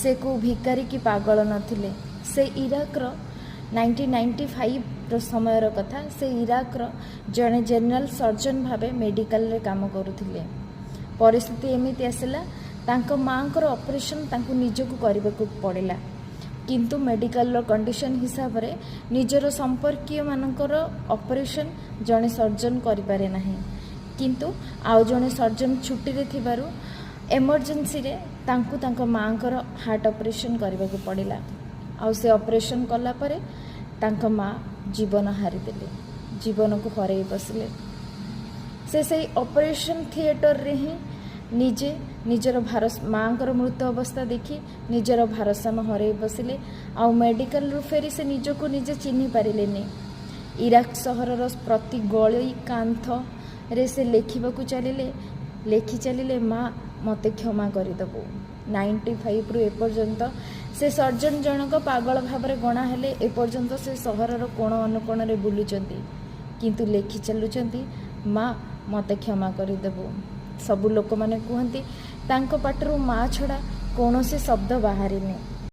ସେ କେଉଁ ଭିକାରୀ କି ପାଗଳ ନଥିଲେ। ସେ ଇରାକର, 1995ର ସମୟର କଥା, ସେ ଇରାକର ଜଣେ ଜେନେରାଲ ସର୍ଜନ ଭାବେ ମେଡ଼ିକାଲରେ କାମ କରୁଥିଲେ। ପରିସ୍ଥିତି ଏମିତି ଆସିଲା, ତାଙ୍କ ମାଆଙ୍କର ଅପରେସନ୍ ତାଙ୍କୁ ନିଜକୁ କରିବାକୁ ପଡ଼ିଲା। କିନ୍ତୁ ମେଡ଼ିକାଲର କଣ୍ଡିସନ୍ ହିସାବରେ ନିଜର ସମ୍ପର୍କୀୟମାନଙ୍କର ଅପରେସନ୍ ଜଣେ ସର୍ଜନ କରିପାରେ ନାହିଁ। କିନ୍ତୁ ଆଉ ଜଣେ ସର୍ଜନ ଛୁଟିରେ ଥିବାରୁ ଏମର୍ଜେନ୍ସିରେ ତାଙ୍କୁ ତାଙ୍କ ମାଆଙ୍କର ହାର୍ଟ ଅପରେସନ୍ କରିବାକୁ ପଡ଼ିଲା। ଆଉ ସେ ଅପରେସନ୍ କଲା ପରେ ତାଙ୍କ ମା ଜୀବନ ହାରିଦେଲେ, ଜୀବନକୁ ହରାଇ ବସିଲେ। ସେ ସେଇ ଅପରେସନ୍ ଥିଏଟରରେ ହିଁ ନିଜେ ନିଜର ମାଆଙ୍କର ମୃତ ଅବସ୍ଥା ଦେଖି ନିଜର ଭାରସାମ୍ୟ ହରାଇ ବସିଲେ। ଆଉ ମେଡ଼ିକାଲରୁ ଫେରି ସେ ନିଜକୁ ନିଜେ ଚିହ୍ନି ପାରିଲେନି। ଇରାକ ସହରର ପ୍ରତି ଗଳି କାନ୍ଥରେ ସେ ଲେଖିବାକୁ ଚାଲିଲେ, ଲେଖି ଚାଲିଲେ, "ମା, ମୋତେ କ୍ଷମା କରିଦେବୁ।" 95ରୁ ଏପର୍ଯ୍ୟନ୍ତ ସେ ସର୍ଜନ ଜଣକ ପାଗଳ ଭାବରେ ଗଣା ହେଲେ। ଏପର୍ଯ୍ୟନ୍ତ ସେ ସହରର କୋଣ ଅନୁକୋଣରେ ବୁଲୁଛନ୍ତି, କିନ୍ତୁ ଲେଖି ଚାଲୁଛନ୍ତି, "ମା, ମୋତେ କ୍ଷମା କରିଦେବୁ।" ସବୁ ଲୋକମାନେ କୁହନ୍ତି, ତାଙ୍କ ପାଟିରୁ ମା ଛଡ଼ା କୌଣସି ଶବ୍ଦ ବାହାରିନି।